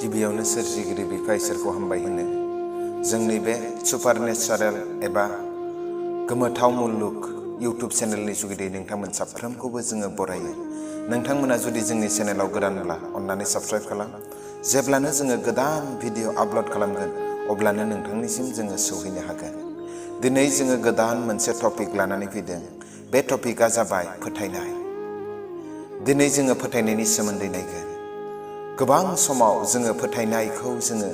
गिबियावनो सोरजिगिरि बिफा इसोरखौ हामबाय होनो जोंनि बे सुपारनेचारेल एबा गोमोथाव मुलुग इउट्युब चेनेलनि जुगिदै नोंथांमोन साफ्रोमखौबो जोङो बरायो। नोंथांमोना जुदि जोंनि चेनेलाव गोदानब्ला अन्नानै साबस्क्राइब खालाम। जेब्लानो जोङो गोदान भिडिअ आपल'ड खालामगोन अब्लानो नोंथांनिसिम जोङो सौहैनो हागोन। दिनै जोङो गोदान मोनसे टपिक लानानै फैदों। बे टपिकआ जाबाय फोथायनाय। दिनै जोङो फोथायनायनि सोमोन्दै नायगोन। गोबां समाव जोङो फोथायनायखौ जोङो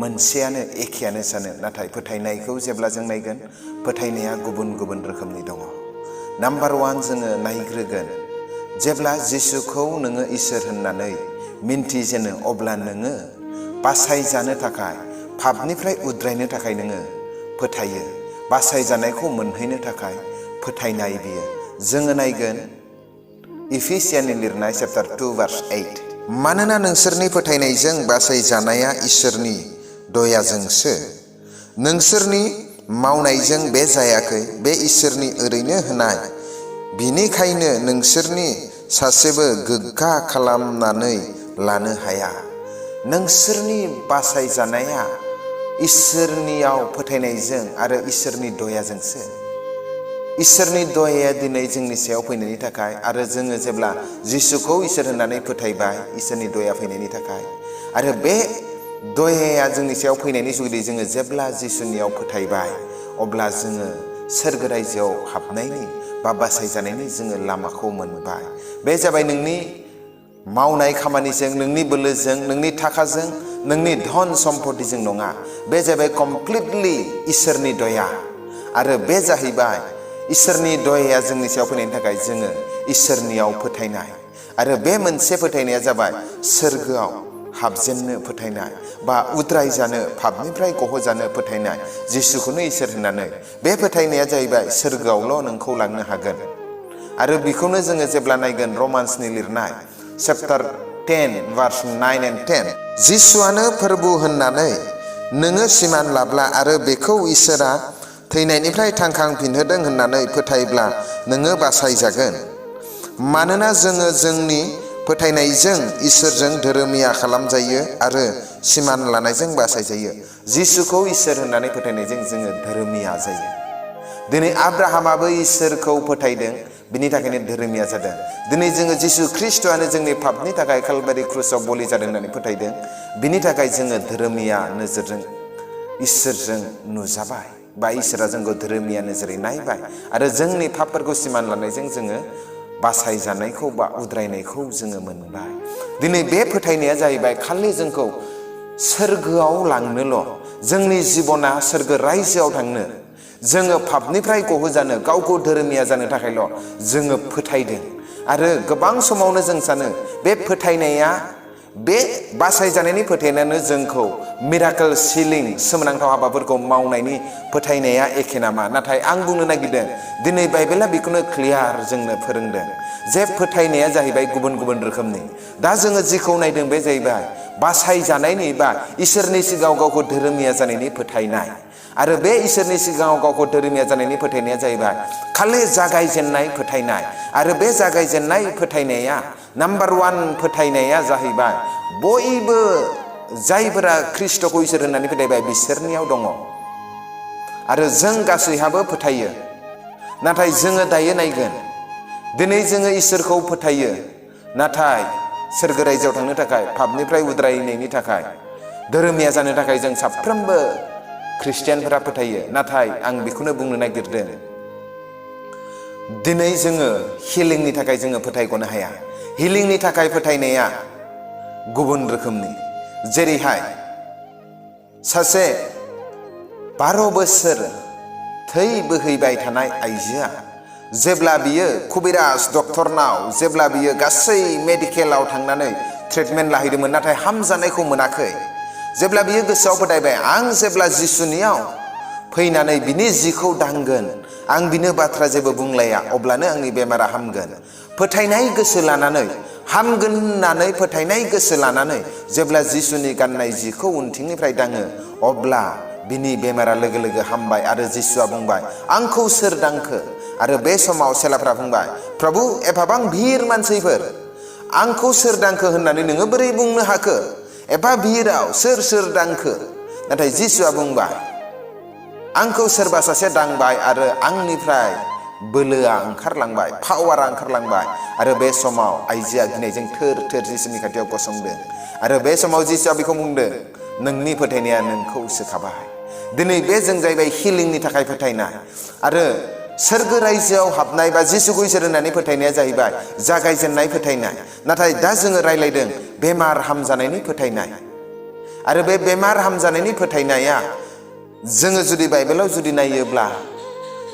मोनसेयानो एखेयानो सानो, नाथाय फोथायनायखौ जेब्ला जों नायगोन फोथायनाया गुबुन गुबुन रोखोमनि दङ। नाम्बार 1 जोङो नायग्रोगोन, जेब्ला जिसुखौ नोङो इसोर होननानै मिन्थिजेनो अब्ला नोङो बासायजानो थाखाय, पापनिफ्राय उद्रायनो थाखाय नोङो फोथायो। बासायजानायखौ मोनहैनो थाखाय फोथायनाय बियो। जोङो नायगोन इफिसियाननि लिरनाय चैप्टार 2 verse 8। मानोना नोंसोरनि फोथायनायजों बासायजानाया इसोरनि दयाजोंसो, नोंसोरनि मावनायजों बे जायाखै, बे इसोरनि ओरैनो होनाय। बिनिखायनो नोंसोरनि सासेबो गोग्गा खालामनानै लानो हाया। नोंसोरनि बासायजानाया इसोरनियाव फोथायनायजों आरो इसोरनि दयाजोंसो। इसोरनि दयाया दिनै जोंनि सायाव फैनायनि थाखाय, आरो जोङो जेब्ला जिसुखौ इसोर होननानै फोथायबाय इसोरनि दया फैनायनि थाखाय, आरो बे दयाया जोंनि सायाव फैनायनि जुगिदै जोङो जेब्ला जिसुनियाव फोथायबाय अब्ला जोङो सोरगो रायजोआव हाबनायनि बा बासायजानायनि जोङो लामाखौ मोनबाय। बे जाबाय नोंनि मावनाय खामानिजों, नोंनि बोलोजों, नोंनि थाखाजों, नोंनि धन सम्पतिजों नङा। बे जाबाय कमप्लिटलि इसोरनि दया। आरो बे जाहैबाय इसोरनि दयाया जोंनि सायाव फैनायनि थाखाय जोङो इसोरनियाव फोथायनाय। आरो बे मोनसे फोथायनाया जाबाय सोरगोआव हाबजेननो फोथायनाय, बा उद्राय जानो, पापनिफ्राय गहोजानो फोथायनाय, जिसुखौनो इसोर होननानै। बे फोथायनाया जाहैबाय सोरगोआवल' नोंखौ लांनो हागोन। आरो बेखौनो जोङो जेब्ला नायगोन रमान्सनि लिरनाय चैप्टार 10 verse 9 and 10। जिसुआनो फोरबु होननानै नोङो सिमान लाब्ला आरो बेखौ इसोरा थैनायनिफ्राय थांखांफिनहोदों होननानै फोथायब्ला नोङो बासायजागोन। मानोना जोङो जोंनि फोथायनायजों इसोरजों धोरोमिया खालामजायो आरो सिमान लानायजों बासायजायो। जिसुखौ इसोर होननानै फोथायनायजों जोङो धोरोमिया जायो। दिनै आब्राहामाबो इसोरखौ फोथायदों, बिनि थाखायनो धोरोमिया जादों। दिनै जोङो जिसु ख्रिस्ट'आनो जोंनि पापनि थाखाय कालभारि क्रुसाव बलि जादों होननानै फोथायदों, बिनि थाखाय जोङो धोरोमिया नोजोरजों इसोरजों नुजाबाय, बा इसोरा जोंखौ धोरोमिया नोजोरै नायबाय, आरो जोंनि पापफोरखौ सिमान लानायजों जोङो बासायजानायखौ बा उद्रायनायखौ जोङो मोनबाय। दिनै बे फोथायनाया जाहैबाय खालि जोंखौ सोरगोआव लांनोल', जोंनि जिबना सोरगो रायजोआव थांनो, जोङो पापनिफ्राय गहोजानो, गावखौ धोरोमिया जानो थाखायल' जोङो फोथायदों। आरो गोबां समावनो जों सानो बे फोथायनाया, बे बासायजानायनि फोथायनायानो जोंखौ मिराकल हिलिं, सोमोनांथाव हाबाफोरखौ मावनायनि फोथायनाया एखे नामा? नाथाय आं बुंनो नागिरदों दिनै बाइबेला बेखौनो क्लियार जोंनो फोरोंदों जे फोथायनाया जाहैबाय गुबुन गुबुन रोखोमनि। दा जोङो जिखौ नायदों बे जाहैबाय बासायजानायनि बा इसोरनि सिगाङाव गावखौ धोरोमिया जानायनि फोथायनाय। आरो बे इसोरनि सिगाङाव गावखौ धोरोमिया जानायनि फोथायनाया जाहैबाय खालि जागायजेननाय फोथायनाय। आरो बे जागायजेननाय फोथायनाया, नाम्बार 1 फोथायनाया जाहैबाय बयबो जायफोरा ख्रिस्ट'खौ इसोर होननानै फोथायबाय बिसोरनियाव दङ। आरो जों गासैहाबो फोथायो। नाथाय जोङो दायो नायगोन, दिनै जोङो इसोरखौ फोथायो, नाथाय सोरगो रायजोआव थांनो थाखाय, पापनिफ्राय उद्रायनायनि थाखाय, धोरोमिया जानो थाखाय जों साफ्रोमबो ख्रिस्टियानफोरा फोथायो। नाथाय आं बेखौनो बुंनो नागिरदों, दिनै जोङो हिलिंनि थाखाय जोङो फोथायग'नो हाया। हिलिंनि थाखाय फोथायनाया गुबुन रोखोमनि। जेरैहाय सासे 12 बोसोर थै बोहैबाय थानाय आइजोआ जेब्ला बियो कुबिराज डक्टरनाव, जेब्ला बियो गासै मेडिकेलाव थांनानै ट्रिटमेन्ट लाहैदोंमोन, नाथाय हामजानायखौ मोनाखै। जेब्ला बियो गोसोआव फोथायबाय आं जेब्ला जिसुनियाव फैनानै बिनि जिखौ दांगोन, आं बिनो बाथ्रा जेबो बुंलाया, अब्लानो आंनि बेमारा हामगोन। फोथायनाय गोसो लानानै, हामगोन होननानै फोथायनाय गोसो लानानै जेब्ला जिसुनि गाननाय जिखौ उनथिंनिफ्राय दाङो, अब्ला बिनि बेमारा लोगो लोगो हामबाय। आरो जिसुआ बुंबाय आंखौ सोर दांखो? आरो बे समाव सेलाफ्रा बुंबाय, प्रभु एफाबां भिर मानसिफोर, आंखौ सोर दांखो होननानै नोङो बोरै बुंनो हाखो? एबा बिराव सोर सोर दांखो? नाथाय जिसुआ बुंबाय, आंखौ सोरबा सासे दांबाय आरो आंनिफ्राय बोलोआ ओंखारलांबाय, पावारा ओंखारलांबाय। आरो बे समाव आइजोआ गिनायजों थोर थोर जिसुनि खाथियाव गसंदों। आरो बे समाव जिसुआ बेखौ बुंदों, नोंनि फोथायनाया नोंखौ सोखाबाय। दिनै बे जों जाहैबाय हिलिंनि थाखाय फोथायनाय। आरो सोरगो रायजोआव हाबनाय बा जिसुखौ इसोर होननानै फोथायनाया जाहैबाय जागायजेननाय फोथायनाय। नाथाय दा जोङो रायलायदों बेमार हामजानायनि फोथायनाय। आरो बे बेमार हामजानायनि फोथायनाया जोङो जुदि बाइबेलाव जुदि नायोब्ला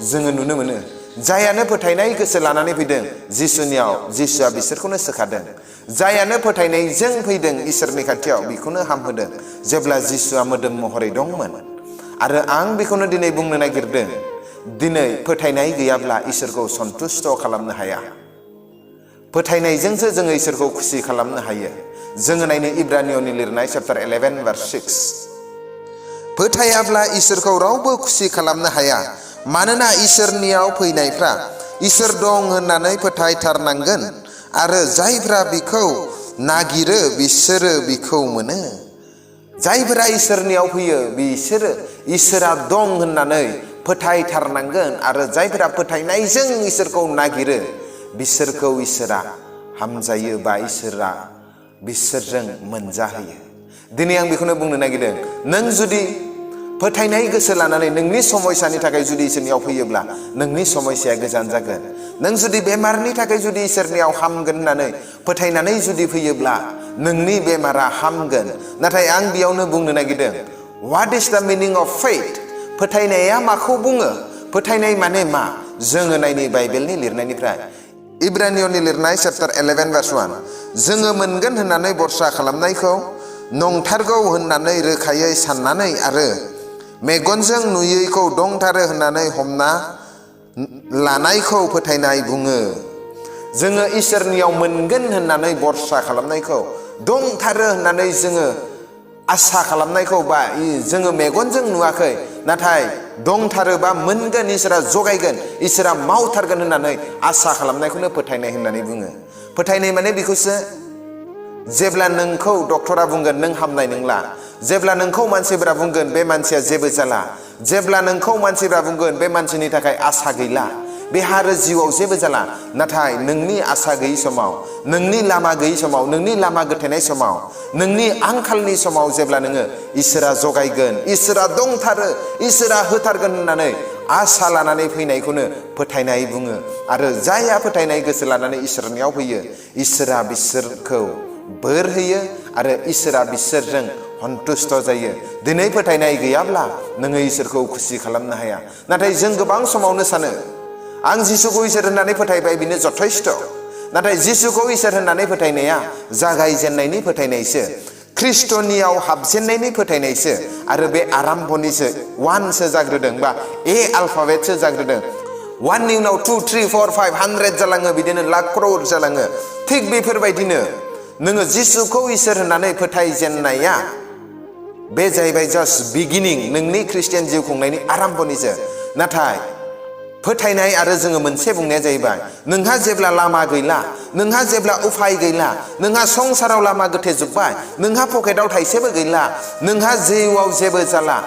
जोङो नुनो मोनो, जायानो फोथायनाय गोसो लानानै फैदों जिसुनियाव, जिसुआ बिसोरखौनो सोखादों। जायानो फोथायनायजों फैदों इसोरनि खाथियाव, बेखौनो हामहोदों जेब्ला जिसुआ मोदोम महरै दंमोन। आरो आं बेखौनो दिनै बुंनो नागिरदों, दिनै फोथायनाय गैयाब्ला इसोरखौ सन्तुष्ट खालामनो हाया। फोथायनायजोंसो जोङो इसोरखौ खुसि खालामनो हायो। जोङो नायनो इब्रानियनि लिरनाय चैप्टार 11 verse 6। फोथायाब्ला इसोरखौ रावबो खुसि खालामनो हाया, मानोना इसोरनियाव फैनायफ्रा इसोर दं होननानै फोथायथारनांगोन आरो जायफ्रा बिखौ नागिरो बिसोरो बिखौ मोनो। जायफोरा इसोरनियाव फैयो बिसोरो इसोरा दं होननानै फोथायथारनांगोन आरो जायफोरा फोथायनायजों इसोरखौ नागिरो बिसोरखौ इसोरा हामजायो बा इसोरा बिसोरजों मोनजाहोयो। दिनै आं बेखौनो बुंनो नागिरदों, नों जुदि फोथायनाय गोसो लानानै नोंनि समस्यानि थाखाय जुदि इसोरनियाव फैयोब्ला नोंनि समस्याया गोजान जागोन। नों जुदि बेमारनि थाखाय जुदि इसोरनियाव हामगोन होननानै फोथायनानै जुदि फैयोब्ला नोंनि बेमारा हामगोन। नाथाय आं बेयावनो बुंनो नागिरदों, व्हाट इज द मिनिं अफ फेथ? फोथायनाया माखौ बुङो? फोथायनाय माने मा? जोङो नायनि बाइबेलनि लिरनायनिफ्राय इब्रानियनि लिरनाय चैप्टार 11 verse 1। जोङो मोनगोन होननानै भरसा खालामनायखौ नंथारगौ होननानै रोखायै साननानै आरो मेगनजों नुयैखौ दंथारो होननानै हमना लानायखौ फोथायनाय बुङो। जोङो इसोरनियाव मोनगोन होननानै भरसा खालामनायखौ, दंथारो होननानै जोङो आसा खालामनायखौ, बा जोङो मेगनजों नुवाखै नाथाय दंथारो बा मोनगोन, इसोरा जगायगोन, इसोरा मावथारगोन होननानै आसा खालामनायखौनो फोथायनाय होननानै बुङो। फोथायनाय माने बेखौसो, जेब्ला नोंखौ डक्टरा बुंगोन नों हामनाय नंला, जेब्ला नोंखौ मानसिफोरा बुंगोन बे मानसिया जेबो जाला, जेब्ला नोंखौ मानसिफोरा बुंगोन बे मानसिनि थाखाय आसा गैला, बेहा आरो जिउआव जेबो जाला, नाथाय नोंनि आसा गैयै समाव, नोंनि लामा गैयै समाव, नोंनि लामा गोथेनाय समाव, नोंनि आंखालनि समाव जेब्ला नोङो इसोरा जगायगोन, इसोरा दंथारो, इसोरा होथारगोन होननानै आसा लानानै फैनायखौनो फोथायनाय बुङो। आरो जायहा फोथायनाय गोसो लानानै इसोरनियाव फैयो इसोरा बिसोरखौ बोर होयो आरो इसोरा बिसोरजों सन्तुष्ट जायो। दिनै फोथायनाय गैयाब्ला नोङो इसोरखौ खुसि खालामनो हाया। नाथाय जों गोबां समावनो सानो, आं जिसुखौ इसोर होननानै फोथायबाय बेनो जथेष्ट। नाथाय जिसुखौ इसोर होननानै फोथायनाया जागायजेननायनि फोथायनायसो, ख्रिस्टनियाव हाबजेननायनि फोथायनायसो, आरो बे आराम्भनिसो, वानसो जाग्रोदों बा ए आल्फाबेटसो जाग्रोदों। वाननि उनाव 2, 3, 4, 5, 100 जालाङो, बिदिनो लाख क्रौर जालाङो। थिग बेफोरबायदिनो नोङो जिसुखौ इसोर होननानै फोथायजेननाया बे जाहैबाय जास्ट बिगिनिं, नोंनि ख्रिस्टियान जिउ खुंनायनि आराम्भनिसो। नाथाय फोथायनाय आरो जोङो मोनसे बुंनाया जाहैबाय, नोंहा जेब्ला लामा गैला, नोंहा जेब्ला उफाय गैला, नोंहा संसाराव लामा गोथेजोब्बाय, नोंहा पकेटाव थाइसेबो गैला, नोंहा जिउआव जेबो जाला,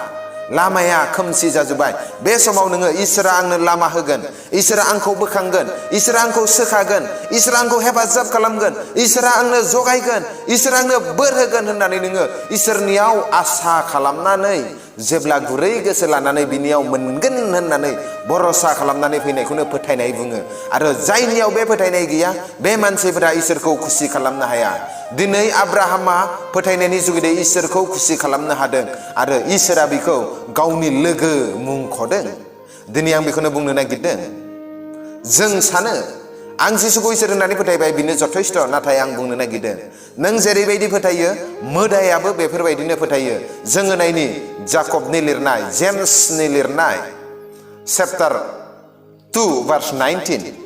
लामाया खोमसि जाजोब्बाय, बे समाव नोङो इसोरा आंनो लामा होगोन, इसोरा आंखौ बोखांगोन, इसोरा आंखौ सोखागोन, इसोरा आंखौ हेफाजाब खालामगोन, इसोरा आंनो जगायगोन, इसोरा आंनो बोर होगोन होननानै नोङो इसोरनियाव आसा खालामनानै जेब्ला गुरै गोसो लानानै बिनियाव मोनगोन होननानै भरसा खालामनानै फैनायखौनो फोथायनाय बुङो। आरो जायनियाव बे फोथायनाय गैया बे मानसिफोरा इसोरखौ खुसि खालामनो हाया। दिनै आब्राहामा फोथायनायनि जुगिदै इसोरखौ खुसि खालामनो हादों आरो इसोरा बिखौ गावनि लोगो मुंख'दों। दिनै आं बेखौनो बुंनो नागिरदों, जों सानो आं जिसुखौ इसोर होननानै फोथायबाय बेनो जथेष्ट। नाथाय आं बुंनो नागिरदों, नों जेरैबायदि फोथायो मोदायाबो बेफोरबायदिनो फोथायो। जोङो नायनि जाकबनि लिरनाय, जेम्सनि लिरनाय चैप्टार 2 verse 19।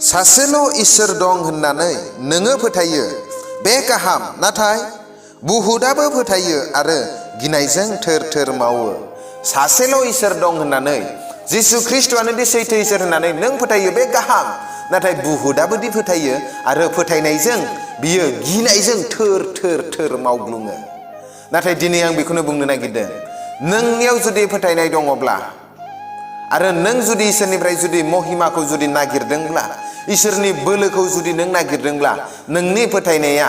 सासेल' इसोर दं होननानै नोङो फोथायो बे गाहाम, नाथाय बुहुदाबो फोथायो आरो गिनायजों थोर थोर मावो। सासेल' इसोर दं होननानै, जिसु ख्रिस्ट'आनो दि सैथो इसोर होननानै नों फोथायो बे गाहाम। नाथाय बुहुदाबोदि फोथायो आरो फोथायनायजों बियो गिनायजों थोर थोर थोर मावग्लुङो। नाथाय दिनै आं बेखौनो बुंनो नागिरदों, नोंनियाव जुदि फोथायनाय दङब्ला आरो नों जुदि इसोरनिफ्राय जुदि महिमाखौ जुदि नागिरदोंब्ला, इसोरनि बोलोखौ जुदि नों नागिरदोंब्ला, नोंनि फोथायनाया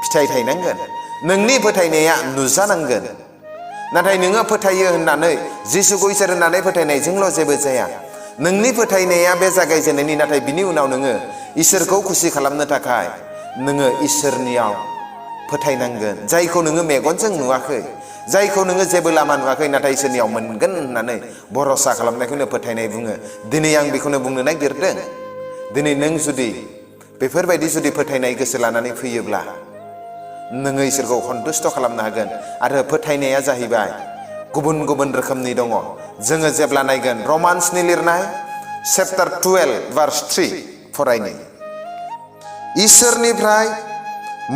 फिथाइ थायनांगोन, नोंनि फोथायनाया नुजानांगोन। नाथाय नोङो फोथायो होननानै जिसुखौ इसोर होननानै फोथायनायजोंल' जेबो जाया। नोंनि फोथायनाया बे जागायजेननायनि, नाथाय बिनि उनाव नोङो इसोरखौ खुसि खालामनो थाखाय नोङो इसोरनियाव फोथायनांगोन, जायखौ नोङो मेगनजों नुवाखै, जायखौ नोङो जेबो लामा नुवाखै, नाथाय इसोरनियाव मोनगोन होननानै भरसा खालामनायखौनो फोथायनाय बुङो। दिनै आं बेखौनो बुंनो नागिरदों, दिनै नों जुदि बेफोरबायदि जुदि फोथायनाय गोसो लानानै फैयोब्ला नोङो इसोरखौ सन्तुष्ट खालामनो हागोन। आरो फोथायनाया जाहैबाय गुबुन गुबुन रोखोमनि दङ। जोङो जेब्ला नायगोन रमान्सनि लिरनाय चैप्टार 12 भार्स 3 फरायनि, इसोरनिफ्राय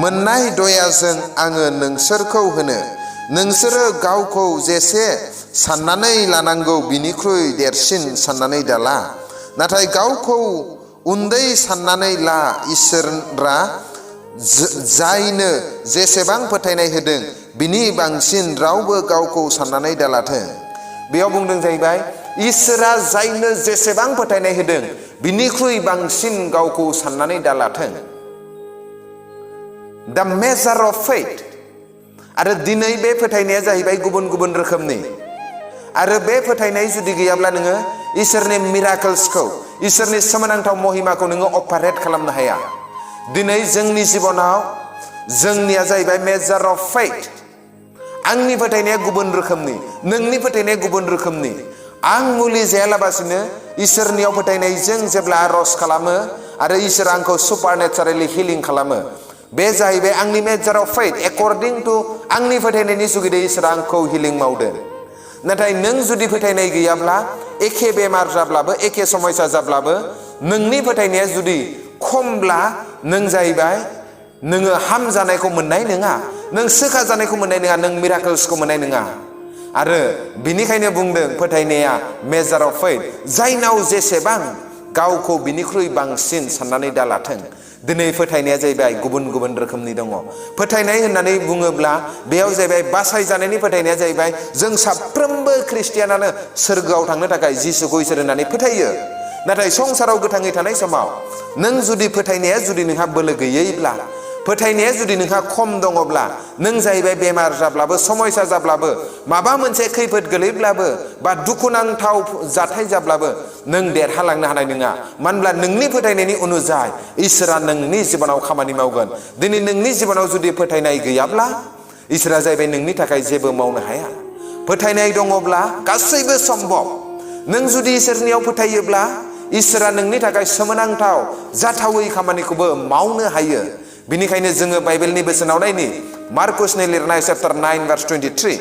मोननाय दयाजों आङो नोंसोरखौ होनो, नोंसोरो गावखौ जेसे साननानै लानांगौ बिनिख्रुइ देरसिन साननानै दाला, नाथाय गावखौ उन्दै साननानै ला। इसोरा जायनो जेसेबां फोथायनाय होदों बिनि बांसिन रावबो गावखौ साननानै दालाथों। बेयाव बुंदों जाहैबाय इसोरा जायनो जेसेबां फोथायनाय होदों बिनिख्रुइ बांसिन गावखौ साननानै दालाथों। दा मेजार अफ फेथ। आरो दिनै बे फोथायनाया जाहैबाय गुबुन गुबुन रोखोमनि। आरो बे फोथायनाय जुदि गैयाब्ला नोङो इसोरनि मिराकल्सखौ, इसोरनि सोमोनांथाव महिमाखौ नोङो अपारेट खालामनो हाया। दिनै जोंनि जिबनाव जोंनिया जाहैबाय मेजार अफ फेथ। आंनि फोथायनाया गुबुन रोखोमनि, नोंनि फोथायनाया गुबुन रोखोमनि। आं मुलि जायालाबासिनो इसोरनियाव फोथायनायजों जेब्ला आरज खालामो आरो इसोर आंखौ सुपारनेचारेलि हिलिं खालामो, बे जाहैबाय आंनि मेजार अफ फेथ। एकर्डिं टु आंनि फोथायनायनि जुगिदै इसोरा आंखौ हिलिं मावदों। नाथाय नों जुदि फोथायनाय गैयाब्ला, एखे बेमार जाब्लाबो, एखे समस्या जाब्लाबो नोंनि फोथायनाया जुदि खमब्ला नों जाहैबाय नोङो हामजानायखौ मोननाय नङा, नों सोखा जानायखौ मोननाय नङा, नों मिराकल्सखौ मोननाय नङा। आरो बिनिखायनो बुंदों फोथायनाया मेजार अफ फेथ। जायनाव जेसेबां गावखौ बिनिख्रुइ बांसिन साननानै दालाथों। दिनै फोथायनाया जाहैबाय गुबुन गुबुन रोखोमनि दङ। फोथायनाय होननानै बुङोब्ला बेयाव जाहैबाय बासायजानायनि फोथायनाया जाहैबाय जों साफ्रोमबो ख्रिस्टियानानो सोरगोआव थांनो थाखाय जिसुखौ इसोर होननानै फोथायो। नाथाय संसाराव गोथाङै थानाय समाव नों जुदि फोथायनाया जुदि नोंहा बोलो गैयैब्ला, फोथायनाया जुदि नोंहा खम दङब्ला, नों जाहैबाय बेमार जाब्लाबो, समस्या जाब्लाबो, माबा मोनसे खैफोद गोलैब्लाबो बा दुखुनांथाव जाथाय जाब्लाबो नों देरहालांनो हानाय नङा। मानो होनब्ला नोंनि फोथायनायनि अनुजाय इसोरा नोंनि जिबनाव खामानि मावगोन। दिनै नोंनि जिबनाव जुदि फोथायनाय गैयाब्ला इसोरा जाहैबाय नोंनि थाखाय जेबो मावनो हाया। फोथायनाय दङब्ला गासैबो सम्भब। नों जुदि इसोरनियाव फोथायोब्ला इसोरा नोंनि थाखाय सोमोनांथाव जाथावै खामानिखौबो मावनो हायो। बिनिखायनो जोङो बाइबेलनि बोसोनाव नायनि मार्कुसनि लिरनाय चैप्टार 9 भार्स 23।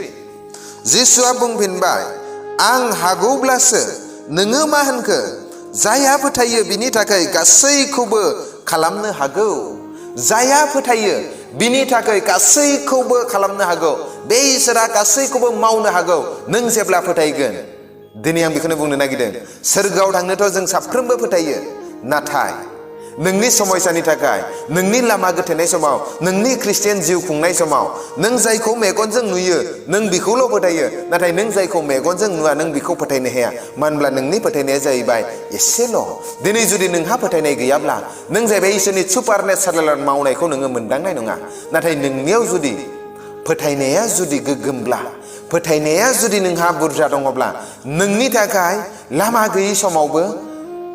जिसुआ बुंफिनबाय, आं हागौब्लासो नोङो मा होनखो? जायहा फोथायो बिनि थाखाय गासैखौबो खालामनो हागौ। जायहा फोथायो बिनि थाखाय गासैखौबो खालामनो हागौ। बे इसोरा गासैखौबो मावनो हागौ नों जेब्ला फोथायगोन। दिनै आं बेखौनो बुंनो नागिरदों, सोरगोआव थांनोथ' जों साफ्रोमबो फोथायो। नाथाय नोंनि समस्यानि थाखाय, नोंनि लामा गोथेनाय समाव, नोंनि ख्रिस्टियान जिउ खुंनाय समाव नों जायखौ मेगनजों नुयो नों बेखौल' फोथायो। नाथाय नों जायखौ मेगनजों नुवा नों बेखौ फोथायनो हाया। मानो होनब्ला नोंनि फोथायनाया जाहैबाय एसेल'। दिनै जुदि नोंहा फोथायनाय गैयाब्ला नों जाहैबाय इसोरनि सुपारनेचारेल मावनायखौ नोङो मोनदांनाय नङा। नाथाय नोंनियाव जुदि फोथायनाया जुदि गोग्गोमब्ला, फोथायनाया जुदि नोंहा बुरजा दङब्ला, नोंनि थाखाय लामा गैयै समावबो,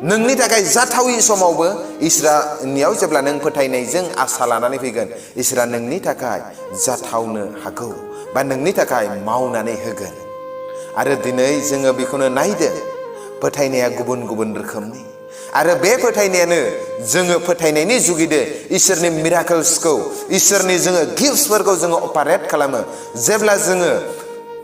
नोंनि थाखाय जाथावै समावबो इसोरनियाव जेब्ला नों फोथायनायजों आसा लानानै फैगोन, इसोरा नोंनि थाखाय जाथावनो हागौ बा नोंनि थाखाय मावनानै होगोन। आरो दिनै जोङो बेखौनो नायदो, फोथायनाया गुबुन गुबुन रोखोमनि। आरो बे फोथायनायानो जोङो फोथायनायनि जुगिदे इसोरनि मिराकल्सखौ, इसोरनि जोङो गिफ्ट्सफोरखौ जोङो अपारेट खालामो। जेब्ला जोङो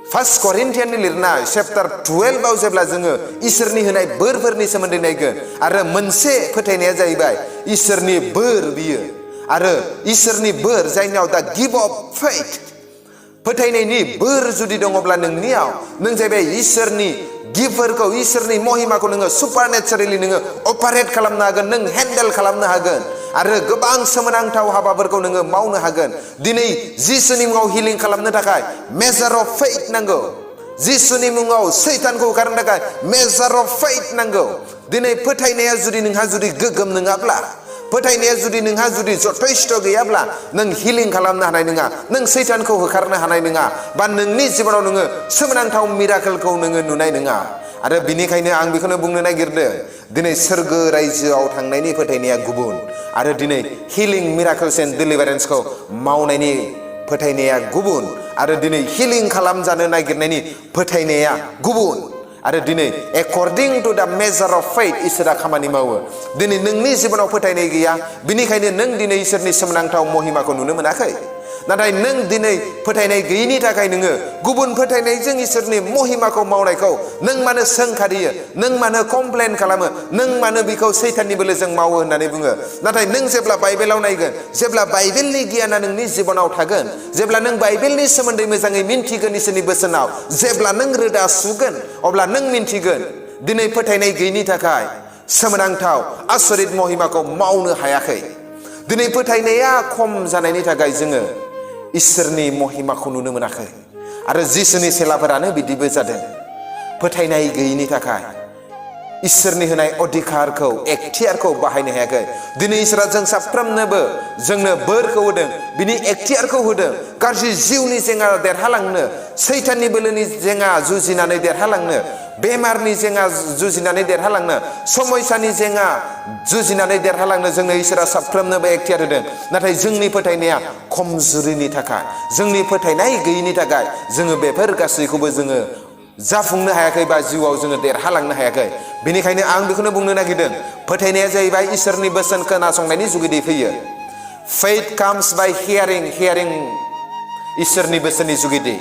1 करिन्थियाननि लिरनाय चैप्टार 12 आव जेब्ला जोङो इसोरनि होनाय बोरफोरनि सोमोन्दै नायगोन, आरो मोनसे फोथायनाया जाहैबाय इसोरनि बोर बियो। आरो इसोरनि बोर जायनियाव दा गिफ्ट अफ फेथ, फोथायनायनि बोर जुदि दङब्ला नोंनियाव नों जाहैबाय इसोरनि गिफ्टफोरखौ इसोरनि महिमाखौ नोङो सुपारनेचारेलि नोङो अपारेट खालामनो हागोन नों हेन्डेल खालामनो हागोन आरो गोबां सोमोनांथाव हाबाफोरखौ नोङो मावनो हागोन दिनै जिसुनि मुङाव हिलिं खालामनो थाखाय मेजार अफ फेथ नांगौ जिसुनि मुङाव सैतानखौ होखारनो थाखाय मेजार अफ फेथ नांगौ दिनै फोथायनाया जुदि नोंहा जुदि गोगोम नङाब्ला फोथायनाया जुदि नोंहा जुदि जथेस्थ गैयाब्ला नों हिलिं खालामनो हानाय नङा नों सैतानखौ होखारनो हानाय नङा बा नोंनि जिबनाव नोङो सोमोनांथाव मिराकेलखौ नोङो नुनाय नङा आरो बिनिखायनो आं बेखौनो बुंनो नागिरदों दिनै सोरगो रायजोआव थांनायनि फोथायनाया गुबुन आरो दिनै हिलिं मिराकेल्स एन्ड डिलिभारेन्सखौ मावनायनि फोथायनाया गुबुन आरो दिनै हिलिं खालामजानो नागिरनायनि फोथायनाया गुबुन आरो दिनै एकर्डिं टु दा मेजार अफ फेथ इसोरा खामानि मावो दिनै नोंनि जिबनाव फोथायनाय गैया बिनिखायनो नों दिनै इसोरनि सोमोनांथाव महिमाखौ नुनो मोनाखै नाथाय नों दिनै फोथायनाय गैयिनि थाखाय नोङो गुबुन फोथायनायजों इसोरनि महिमाखौ मावनायखौ नों मानो सोंखारियो नों मानो कमप्लेन खालामो नों मानो बिखौ सैताननि बोलोजों मावो होननानै बुङो नाथाय नों जेब्ला बाइबेलाव नायगोन जेब्ला बाइबेलनि गियाना नोंनि जिबनाव थागोन जेब्ला नों बाइबेलनि सोमोन्दै मोजाङै मिन्थिगोन इसोरनि बोसोनाव जेब्ला नों रोदा सुगोन अब्ला नों मिन्थिगोन दिनै फोथायनाय गैयिनि थाखाय सोमोनांथाव आसरित महिमाखौ मावनो हायाखै दिनै फोथायनाया खम जानायनि थाखाय जोङो इसोरनि महिमाखौ नुनो मोनाखै आरो जिसुनि सेलाफोरानो बिदिबो जादों फोथायनाय गैयिनि थाखाय इसोरनि होनाय अधिकारखौ एक्टियारखौ बाहायनो हायाखै दिनै इसोरा जों साफ्रोमनोबो जोंनो बोरखौ होदों बिनि एक्टियारखौ होदों गाज्रि जिउनि जेंना देरहालांनो सैताननि बोलोनि जेंना जुजिनानै देरहालांनो बेमारनि जेंना जुजिनानै देरहालांनो समयसानि जेंना जुजिनानै देरहालांनो जोंनो इसोरा साफ्रोमनोबो एक्टियार होदों नाथाय जोंनि फोथायनाया खमजुरिनि थाखाय जोंनि फोथायनाय गैयिनि थाखाय जोङो बेफोर गासैखौबो जोङो जाफुंनो हायाखै बा जिउआव जोङो देरहालांनो हायाखै बेनिखायनो आं बेखौनो बुंनो नागिरदों फोथायनाया जाहैबाय इसोरनि बोसोन खोनासंनायनि जुगिदै फैयो फेथ काम्स बाय हियारिं इसोरनि बोसोननि जुगिदै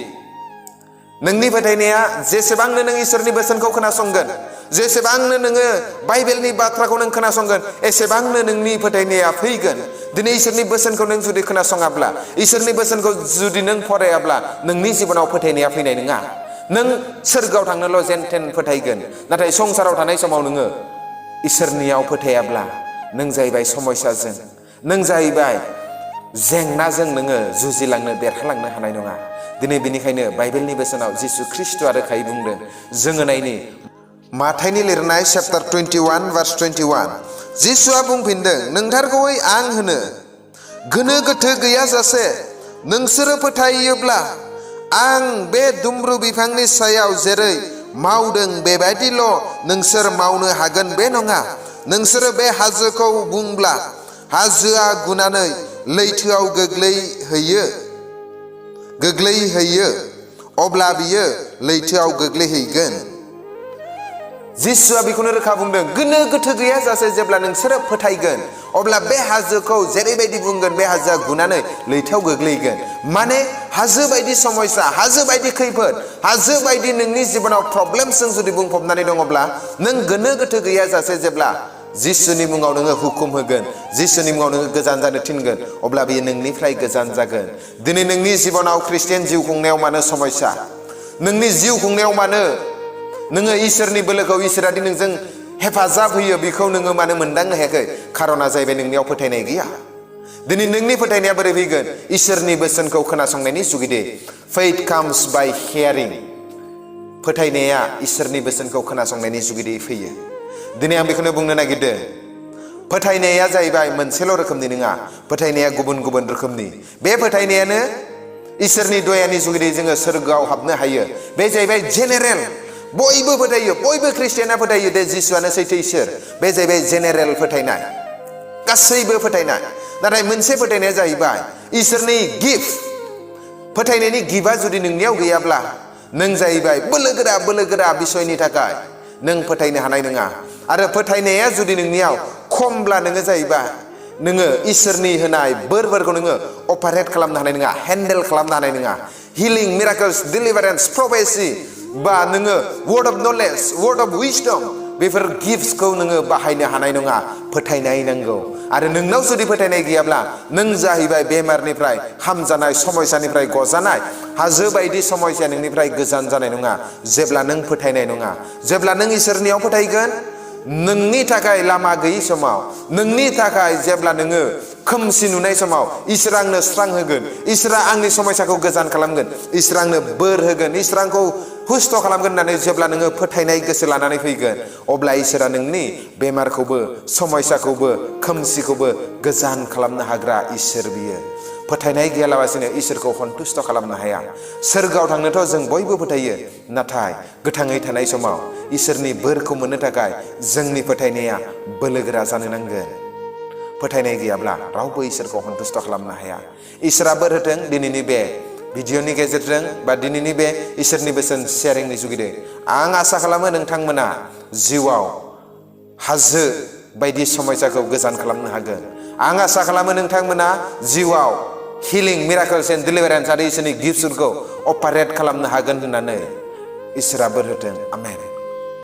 नोंनि फोथायनाया जेसेबांनो नों इसोरनि बोसोनखौ खोनासंगोन जेसेबांनो नोङो बाइबेलनि बाथ्राखौ नों खोनासंगोन एसेबांनो नोंनि फोथायनाया फैगोन दिनै इसोरनि बोसोनखौ नों जुदि खोनासङाब्ला इसोरनि बोसोनखौ जुदि नों फरायाब्ला नोंनि जिबनाव फोथायनाया फैनाय नङा नों सोरगोआव थांनोल' जेनथेन फोथायगोन नाथाय संसाराव थानाय समाव नोङो इसोरनियाव फोथायाब्ला नों जाहैबाय समयसाजों नों जाहैबाय जेंनाजों नोङो जुजिलांनो देरहालांनो हानाय नङा दिनै बेनिखायनो बाइबेलनि बोसोनाव जिसु ख्रिस्ट'आ रोखायै बुंदों जोङो नायनि माथाइनि लिरनाय चैप्टार 21 भार्स 21 जिसुआ बुंफिनदों नोंथारगौयै आं होनो गोनो गोथो गैयाजासे नोंसोरो फोथायोब्ला आं बे दुम्रु बिफांनि सायाव जेरै मावदों बेबायदिल' नोंसोर मावनो हागोन बे नङा नोंसोरो बे हाजोखौ बुंब्ला हाजोआ गुनानै लैथोआव गोग्लैहैयो अब्ला बियो लैथोआव गोग्लैहैगोन जिसुआ बेखौनो रोखा बुंदों गोनो गोथो गैयाजासे जेब्ला नोंसोरो फोथायगोन अब्ला बे हाजोखौ जेरैबायदि बुंगोन बे हाजोआ गुनानै लैथोआव गोग्लैगोन माने हाजो बायदि समयसा हाजो बायदि खैफोद हाजो बायदि नोंनि जिबनाव प्रब्लेमजों जुदि बुंफबनानै दङब्ला नों गोनो गोथो गैयाजासे जेब्ला जिसुनि मुङाव नोङो हुकुम होगोन जिसुनि मुङाव नोङो गोजान जानो थिनगोन अब्ला बियो नोंनिफ्राय गोजान जागोन दिनै नोंनि जिबनाव ख्रिस्टियान जिउ खुंनायाव मानो समयसा नोंनि जिउ खुंनायाव मानो नोङो इसोरनि बोलोखौ इसोरा दि नोंजों हेफाजाब होयो बेखौ नोङो मानो मोनदांनो हायाखै खारना जाहैबाय नोंनियाव फोथायनाय गैया दिनै नोंनि फोथायनाया बोरै फैगोन इसोरनि बोसोनखौ खोनासंनायनि जुगिदै फेथ काम्स बाय हियारिं फोथायनाया इसोरनि बोसोनखौ खोनासंनायनि जुगिदै फैयो दिनै आं बेखौनो बुंनो नागिरदों फोथायनाया जाहैबाय मोनसेल' रोखोमनि नङा फोथायनाया गुबुन गुबुन रोखोमनि बे फोथायनायानो इसोरनि दयानि जुगिदै जोङो सोरगोआव हाबनो हायो बे जाहैबाय जेनेरेल बयबो फोथायो बयबो ख्रिस्टियाना फोथायो दे जिसुआनो सैथो इसोर बे जाहैबाय जेनेरेल फोथायनाय गासैबो फोथायनाय नाथाय मोनसे फोथायनाया जाहैबाय इसोरनि गिफ्ट फोथायनायनि गिफ्टआ जुदि नोंनियाव गैयाब्ला नों जाहैबाय बोलोगोरा बिसयनि थाखाय नों फोथायनो हानाय नङा आरो फोथायनाया जुदि नोंनियाव खमब्ला नोङो जाहैबाय नोङो इसोरनि होनाय बोरफोरखौ नोङो अपारेट खालामनो हानाय नङा हेन्डेल खालामनो हानाय नङा हिलिं मिराकल्स डिलिभारेन्स प्रफेसि बा नोङो word of knowledge word of wisdom बेफोर गिफ्ट्सखौ नोङो बाहायनो हानाय नङा। फोथायनाय नांगौ। आरो नोंनाव जुदि फोथायनाय गैयाब्ला नों जाहैबाय बेमारनिफ्राय हामजानाय, समस्यानिफ्राय गजानाय, हाजो बायदि समस्या नोंनिफ्राय गोजान जानाय नङा जेब्ला नों फोथायनाय नङा। जेब्ला नों इसोरनियाव फोथायगोन, नोंनि थाखाय लामा गैयै समाव, नोंनि थाखाय जेब्ला नोङो खोमसि नुनाय समाव इसोरा आंनो स्रां होगोन, इसोरा आंनि समस्याखौ गोजान खालामगोन, इसोरा आंनो बोर होगोन, इसोरा आंखौ हुस्थ' खालामगोन होननानै जेब्ला नोङो फोथायनाय गोसो लानानै फैगोन, अब्ला इसोरा नोंनि बेमारखौबो, समस्याखौबो, खोमसिखौबो गोजान खालामनो हाग्रा इसोर बियो। फोथायनाय गैयालाबासिनो इसोरखौ सन्तुष्ट खालामनो हाया। सोरगोआव थांनोथ' जों बयबो फोथायो, नाथाय गोथाङै थानाय समाव इसोरनि बोरखौ मोननो थाखाय जोंनि फोथायनाया बोलोगोरा जानो नांगोन। फोथायनाय गैयाब्ला रावबो इसोरखौ सन्तुष्ट खालामनो हाया। इसोरा बोर होथों दिनैनि बे भिडिअनि गेजेरजों बा दिनैनि बे इसोरनि बोसोन शेयारिंनि जुगिदै। आं आसा खालामो नोंथांमोना जिउआव हाजो बायदि समस्याखौ गोजान खालामनो हागोन। आं आसा खालामो नोंथांमोना जिउआव हिलिं, मिराकल्स एन्ड डिलिभारेन्स आरो इसोरनि गिफ्ट्सफोरखौ अपारेट खालामनो हागोन होननानै। इसोरा बोर होथों। आमेन।